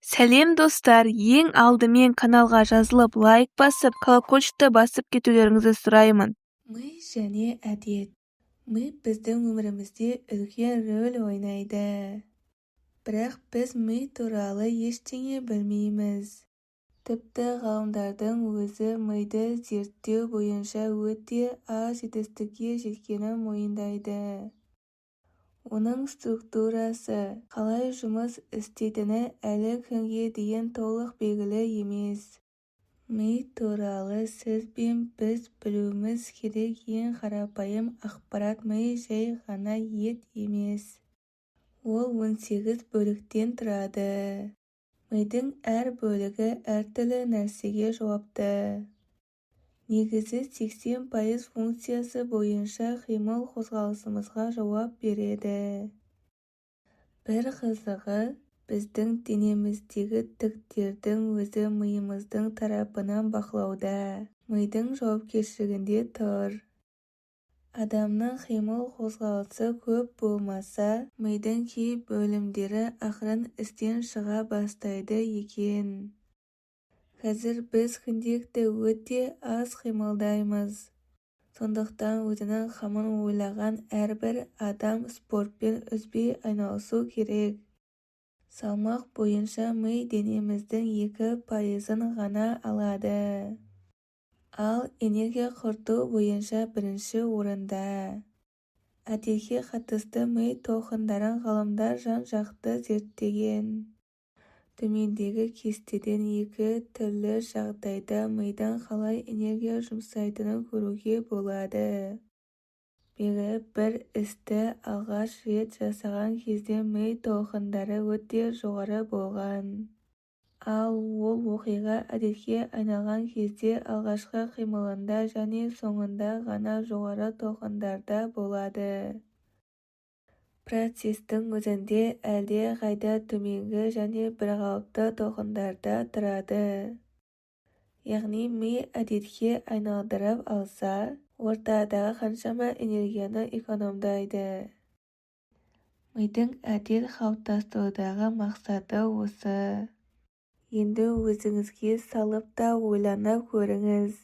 Сәлем, достар! Ең алдымен каналға жазылып, лайк басып, колокольчикті басып кетулеріңізді сұраймын. Ми және әдет. Ми біздің өмірімізде үлкен рөл ойнайды. Бірақ біз ми туралы ештеңе білмейміз. Тіпті ғалымдардың өзі миды зерттеу бойынша өте аз жетістікке жеткенін мойындайды. Оның структурасы, қалай жұмыс істейтіні әлі күнге дейін толық белгілі емес. Ми туралы сіз бен біз білуіміз керек ең қарапайым ақпарат: ми жай ғана ет емес. Ол 18 бөліктен тұрады. Мидың әр бөлігі әртүрлі нәрсеге жауапты. Негізгі 80% функциясы бойынша қимыл-қозғалысымызға жауап береді. Бір қызығы, біздің денеміздегі тіктердің өзі миымыздың тарапынан бақылауда, мидың жауапкершілігінде тұр. Адамның қимыл-қозғалысы көп болмаса, мидың кей бөлімдері ақырын істен шыға бастайды екен. Қазір біз күнделікті өте аз қимылдаймыз. Сондықтан өзінің қамын ойлаған әрбір адам спортпен үзбей айналысу керек. Салмақ бойынша ми денеміздің 2%-ын ғана алады. Ал энергия құрту бойынша бірінші орында. Әдетке қатысты ми толқындарын ғалымдар жан-жақты зерттеген. Төмендегі кестеден екі түрлі жағдайда мидың қалай энергия жұмсайтынын көруге болады. Белгілі бір істі алғаш рет жасаған кезде ми толқындары өте жоғары болған. Ал ол оқиға әдетке айналған кезде алғашқы қимылында және соңында ғана жоғары толқындарда болады. Процестің өзінде әлде қайда төменгі және бірқалыпты толқындарда тұрады. Яғни ми әдетке айналдырып алса, ортадағы қаншама энергияны экономдайды. Мидың әдет қалыптастырудағы мақсаты осы. Енді өзіңізге салып та ойланып көріңіз.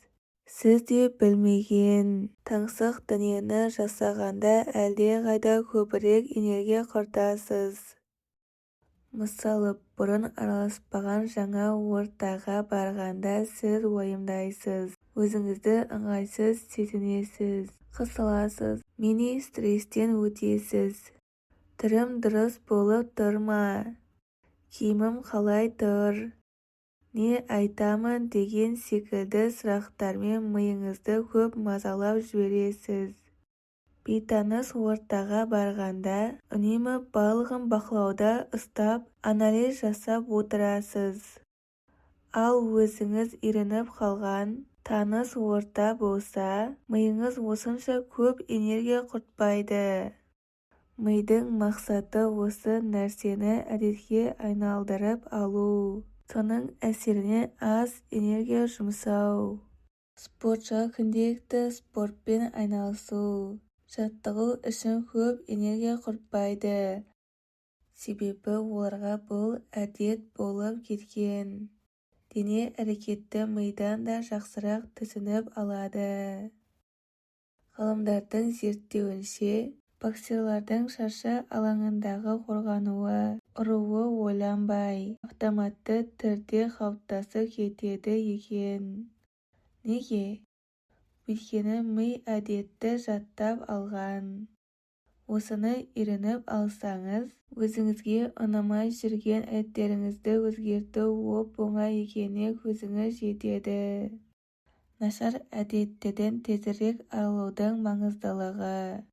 Сіз де білмеген, таңсық дүниені жасағанда әлде қайда көбірек энергия құртасыз. Мысалы, бұрын араласпаған жаңа ортаға барғанда сіз уайымдайсыз, өзіңізді ыңғайсыз сезінесіз, қысыласыз, мини-стресстен өтесіз. Түрім дұрыс болып тұр ма? Киімім қалай тұр? Не айтамын деген секілді сұрақтармен миыңызды көп мазалап жібересіз. Бейтаныс ортаға барғанда үнемі барлығын бақылауда ұстап, анализ жасап отырасыз. Ал өзіңіз үйреніп қалған, таныс орта болса, миыңыз осынша көп энергия құртпайды. Мидың мақсаты осы нәрсені әдетке айналдырып алу. Соның әсерінен аз энергия жұмсау. Спортшыға күнделікті спортпен айналысу, жаттығу үшін көп энергия құртпайды. Себебі оларға бұл әдет болып кеткен. Дене әрекетті мидан да жақсырақ түсініп алады. Ғалымдардың зерттеуінше, боксерлардың шаршы алаңындағы қорғануы, ұруы ойланбай, автоматты түрде қалыптасып кетеді екен. Неге? Өйткені ми әдетті жаттап алған. Осыны үйреніп алсаңыз, өзіңізге ұнамай жүрген әдеттеріңізді өзгерту оп-оңай екеніне көзіңіз жетеді. Нашар әдеттерден тезірек арылудың маңыздылығы.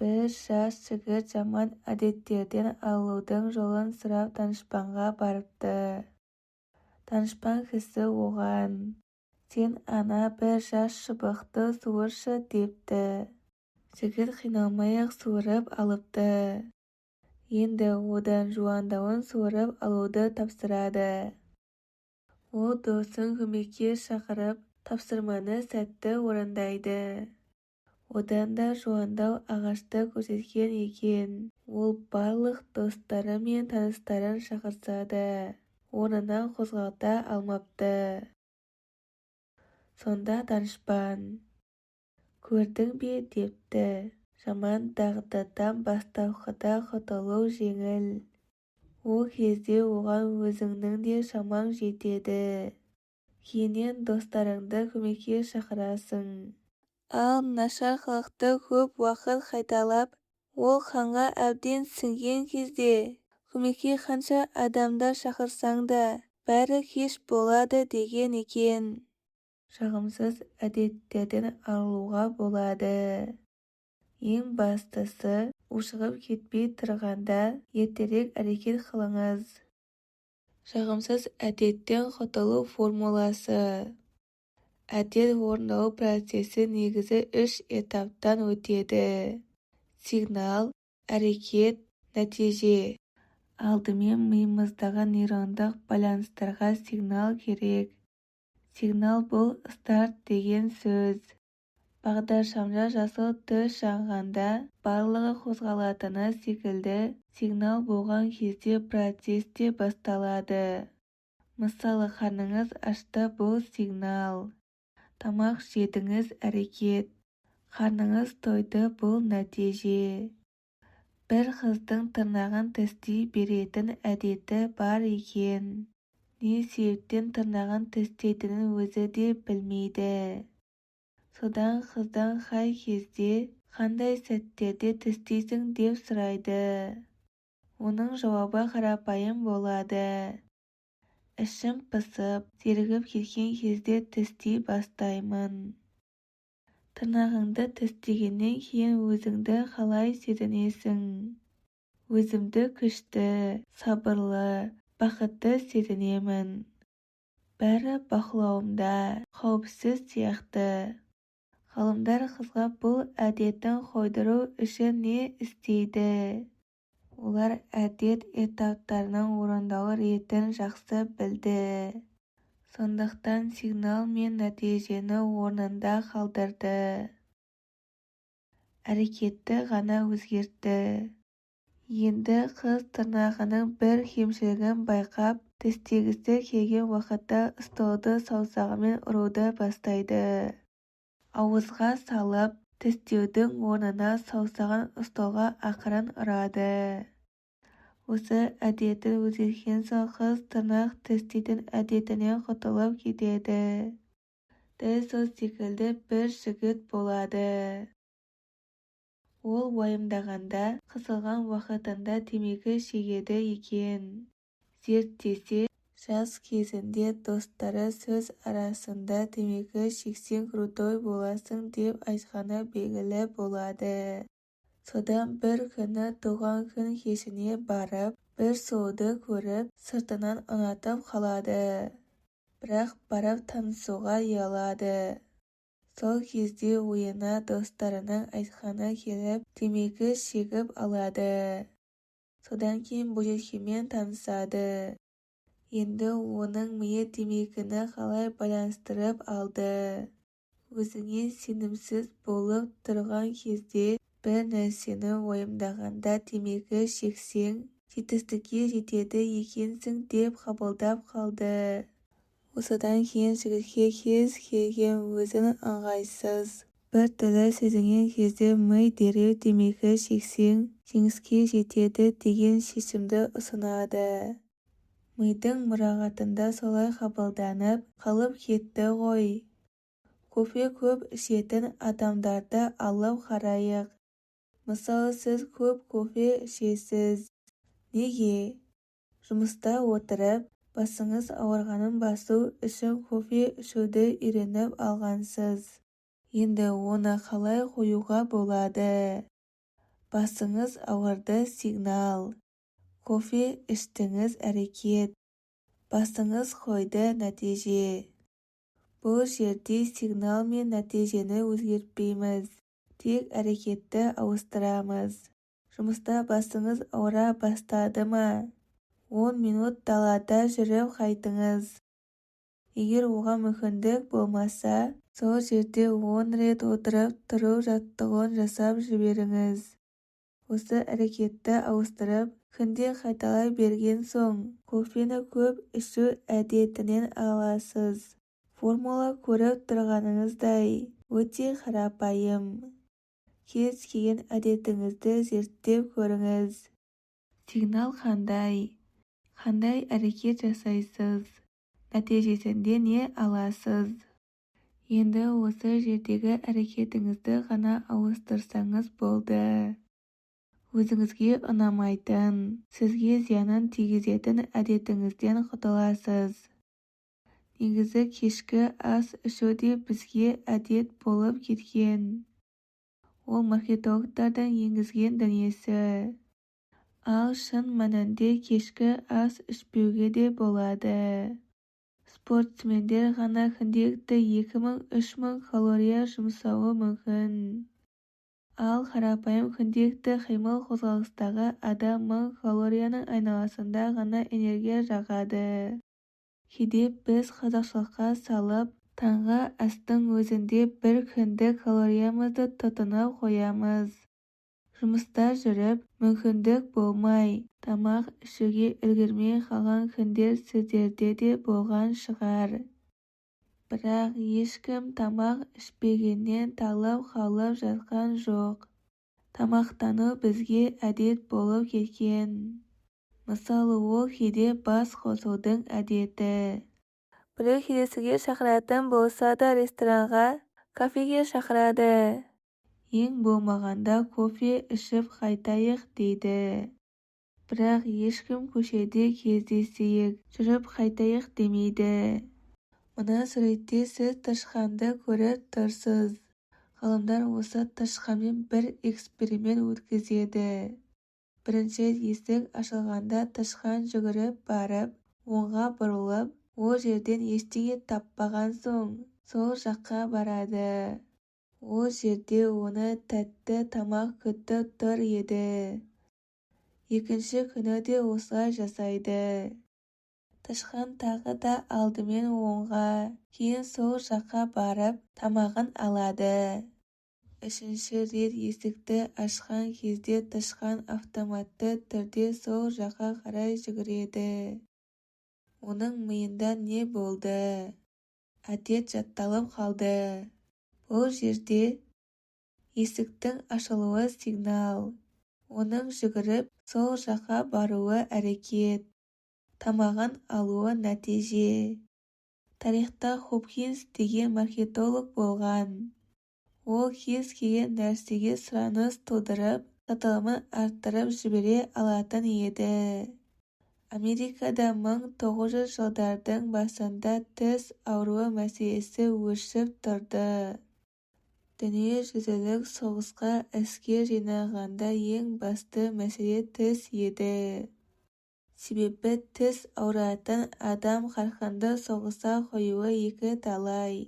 Бір жас жігіт жаман әдеттерден арылудың жолын сұрап данышпанға барыпты. Данышпан кісі оған: "Сен ана бір жас шыбықты суыршы", депті. Жігіт қиналмай-ақ суырып алыпты. Енді одан жуандауын суырып алуды тапсырады. Ол досын көмекке шақырып, тапсырманы сәтті орындайды. Одан да жуандау ағашты көрсеткен екен. Ол барлық достары мен таныстарын шақырса да, Орнынан қозғалта алмапты. Сонда данышпан: "Көрдің бе, – депті, – жаман дағдыдан бастапқыда құтылу жеңіл. Ол кезде оған өзіңнің де шамаң жетеді. Кейіннен достарыңды көмекке шақырасың. Ал нашар қылықты көп уақыт қайталап, ол қанға әбден сіңген кезде көмекке қанша адамды шақырсаң да, бәрі кеш болады деген екен. Жағымсыз әдеттерден арылуға болады. Ең бастысы, ушығып кетпей тұрғанда ертерек әрекет қылыңыз. Жағымсыз әдеттен құтылу формуласы. Әдет орындалу процесі негізі үш этаптан өтеді: сигнал, әрекет, нәтиже. Алдымен миымыздағы нейрондық байланыстарға сигнал керек. Сигнал бұл старт деген сөз. Бағдаршамда жасыл түс жанғанда барлығы қозғалатыны секілді, сигнал болған кезде процесс те басталады. Мысалы, қарныңыз ашты бұл сигнал. Тамақ жедіңіз әрекет. Қарныңыз тойды бұл нәтиже. Бір қыздың тырнағын тістей беретін әдеті бар екен. Не себептен тырнағын тістейтінін өзі де білмейді. Содан қыздан қай кезде, қандай сәттерде тістейсің деп сұрайды. Оның жауабы қарапайым болады: Ішім пысып, зерігіп кеткен кезде тістей бастаймын. Тырнағыңды тістегеннен кейін өзіңді қалай сезінесің? Өзімді күшті, сабырлы, бақытты сезінемін. Бәрі бақылауымда, қауіпсіз сияқты. Ғалымдар қызға бұл әдетін қойдыру үшін не істейді? Олар әдет этаптарының орындалу ретін жақсы білді. Сондықтан сигнал мен нәтижені орнында қалдырды. Әрекетті ғана өзгертті. Енді қыз тырнағының бір кемшілігін байқап, тістегісі келген уақытта столды саусағымен ұруды бастайды. Ауызға салып, тістеудің орнына саусағын столға ақырын ұрады. Осы әдетін өзгерткен соң қыз тырнақ тістейтін әдетінен құтылып кетеді. Дәл сол секілді бір жігіт болады. Ол уайымдағанда, қысылған уақытында темекі шегеді екен. Зерттесе, жас кезінде достары сөз арасында темекі шексең крутой боласың деп айтқаны белгілі болады. Содан бір күні туған күн кешіне барып, бір сұлуды көріп, сыртынан ұнатып қалады. Бірақ барып танысуға ұялады. Сол кезде ойына достарының айтқаны келіп, темекі шегіп алады. Содан кейін бойжеткенмен танысады. Енді оның миы темекіні қалай байланыстырып алды? Өзіңе сенімсіз болып тұрған кезде, бір нәрсені уайымдағанда темекі шексең, жетістікке жетеді екенсің деп қабылдап қалды. Осыдан кейін жігітке кез келген өзін ыңғайсыз, біртүрлі сезінген кезде ми дереу темекі шексең, жеңіске жетеді деген шешімді ұсынады. Мидың мұрағатында солай қабылданып, қалып кетті ғой. Кофе көп ішетін адамдарды алып қарайық. Мысалы, сіз көп кофе ішесіз. Неге? Жұмыста отырып, басыңыз ауырғанын басу үшін кофе ішуді үйреніп алғансыз. Енді оны қалай қоюға болады? Басыңыз ауырды сигнал. Кофе іштіңіз әрекет. Басыңыз қойды нәтиже. Бұл жерде сигнал мен нәтижені өзгертпейміз. Тек әрекетті ауыстырамыз. Жұмыста басыңыз ауыра бастады ма? 10 минут далада жүріп қайтыңыз. Егер оған мүмкіндік болмаса, сол жерде 10 рет отырып тұру жаттығуын жасап жіберіңіз. Осы әрекетті ауыстырып, күнде қайталай берген соң, кофені көп ішу әдетінен арыласыз. Формула көріп тұрғаныңыздай, өте қарапайым. Кез келген әдетіңізді зерттеп көріңіз. Сигнал қандай? Қандай әрекет жасайсыз? Нәтижесінде не аласыз? Енді осы жердегі әрекетіңізді ғана ауыстырсаңыз болды. Өзіңізге ұнамайтын, сізге зиянын тигізетін әдетіңізден құтыласыз. Негізі кешкі ас ішу де бізге әдет болып кеткен. Ол маркетологтардың енгізген дүниесі. Ал шын мәнінде кешкі ас ішпеуге де болады. Спортсмендер ғана күнделікті 2000-3000 калория жұмсауы мүмкін. Ал қарапайым күнделікті қимыл-қозғалыстағы адам 1000 калорияның айналасында ғана энергия жағады. Кейде біз қазақшылыққа салып, таңғы астың өзінде бір күндік калориямызды тұтынып қоямыз. Жұмыста жүріп, мүмкіндік болмай, тамақ ішуге үлгермей қалған күндер сіздерде де болған шығар. Бірақ ешкім тамақ ішпегеннен талып қалып жатқан жоқ. Тамақтану бізге әдет болып кеткен. Мысалы, ол кейде бас қосудың әдеті. Біреу кездесуге шақыратын болса да ресторанға, кафеге шақырады. Ең болмағанда кофе ішіп қайтайық дейді. Бірақ ешкім көшеде кездесейік, жүріп қайтайық демейді. Мына суретте сіз тышқанды көріп тұрсыз. Ғалымдар осы тышқанмен бір эксперимент өткізеді. Бірінші рет есік ашылғанда тышқан жүгіріп барып, оңға бұрылып, ол жерден ештеңе таппаған соң, сол жаққа барады. Ол жерде оны тәтті тамақ күтіп тұр еді. Екінші күні де осылай жасайды. Тышқан тағы да алдымен оңға, кейін сол жаққа барып, тамағын алады. Үшінші рет есікті ашқан кезде тышқан автоматты түрде сол жаққа қарай жүгіреді. Оның миында не болды? Әдет жатталып қалды. Бұл жерде есіктің ашылуы сигнал, оның жүгіріп сол жаққа баруы әрекет, тамағын алуы нәтиже. Тарихта Хопкинс деген маркетолог болған. Ол кез келген нәрсеге сұраныс тудырып, сатылымын арттырып жібере алатын еді. Америкада 1900 жылдардың басында тіс ауруы мәселесі өршіп тұрды. Дүниежүзілік соғысқа әскер жинағанда ең басты мәселе тіс еді. Себебі тіс ауыратын адам қарқынды соғыса қоюы екі талай.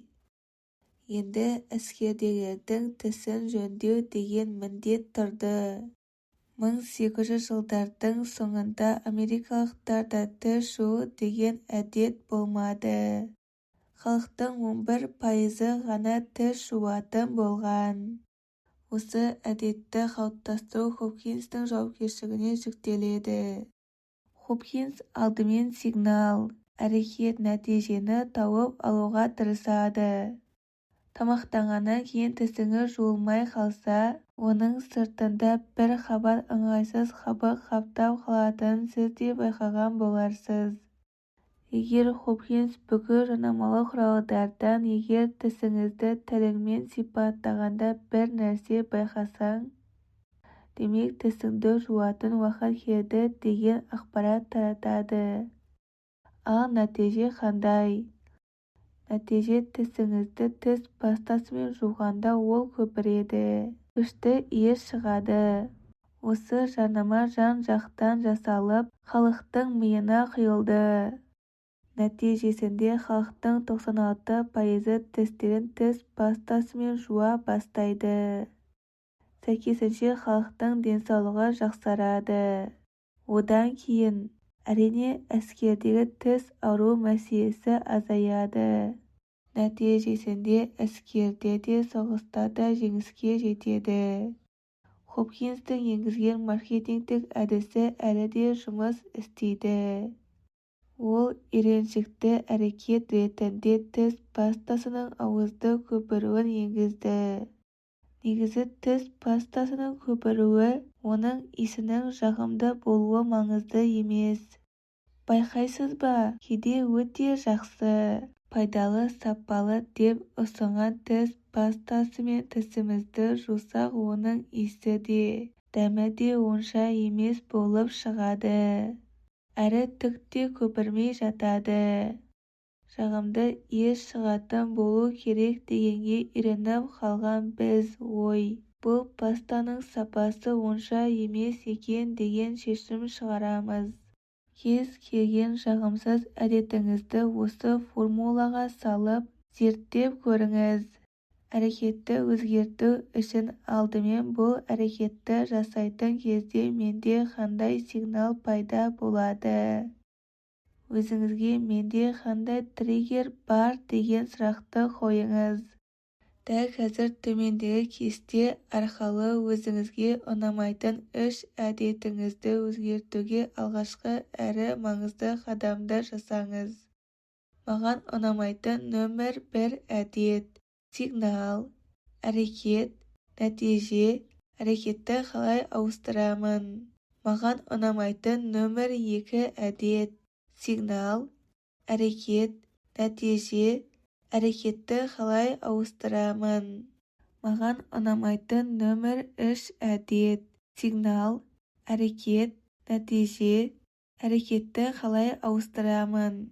Енді әскердегілердің тісін жөндеу деген міндет тұрды. 1800 жылдардың соңында америкалықтарда тіс жуу деген әдет болмады. Халықтың 11% ғана тіс жуатын болған. Осы әдетті қалыптастыру Хопкинстің жауапкершілігіне жүктеледі. Хопкинс алдымен сигнал, әрекет нәтижені тауып алуға тырысады. Тамақтанғаннан кейін тісіңіз жуылмай қалса, оның сыртында бір қабат ыңғайсыз қабық қаптап қалатынын сіз де байқаған боларсыз. Егер Хопкинс бүкіл жарнамалық құралдардан егер тісіңізді тіліңмен сипаттағанда бір нәрсе байқасаң, демек тісіңді жуатын уақыт келді деген ақпарат таратады. Ал нәтиже қандай? Нәтиже тісіңізді тіс пастасымен жуғанда ол көпіреді, күшті иіс шығады. Осы жарнама жан-жақтан жасалып, халықтың миына құйылды. Нәтижесінде халықтың 96% тістерін тіс пастасымен жуа бастайды. Сәйкесінше халықтың денсаулығы жақсарады. Одан кейін, әрине, әскердегі тіс ауруы мәселесі азаяды. Нәтижесінде әскерде де, соғыста да жеңіске жетеді. Хопкинстің енгізген маркетингтік әдісі әлі де жұмыс істейді. Ол үйреншікті әрекет ретінде тіс пастасының ауызды көпіруін енгізді. Негізі тіс пастасының көпіруі, оның иісінің жағымды болуы маңызды емес. Байқайсыз ба, кейде өте жақсы, пайдалы, сапалы деп ұсынған тіс пастасымен тісімізді жусақ, оның иісі де, дәмі де онша емес болып шығады. Әрі түк те көпірмей жатады. Жағымды иіс шығатын болу керек дегенге үйреніп қалған біз ой, бұл пастаның сапасы онша емес екен деген шешім шығарамыз. Кез келген жағымсыз әдетіңізді осы формулаға салып, зерттеп көріңіз. Әрекетті өзгерту үшін алдымен бұл әрекетті жасайтын кезде менде қандай сигнал пайда болады? Өзіңізге менде қандай триггер бар деген сұрақты қойыңыз. Дәл қазір төмендегі кесте арқылы өзіңізге ұнамайтын үш әдетіңізді өзгертуге алғашқы әрі маңызды қадамды жасаңыз. Маған ұнамайтын нөмір 1 әдет. Сигнал, әрекет, нәтиже, әрекетті қалай ауыстырамын? Маған ұнамайтын нөмір 2 әдет. Сигнал, әрекет, нәтиже, әрекетті қалай ауыстырамын? Маған ұнамайтын нөмір 3 әдет. Сигнал, әрекет, нәтиже, әрекетті қалай ауыстырамын?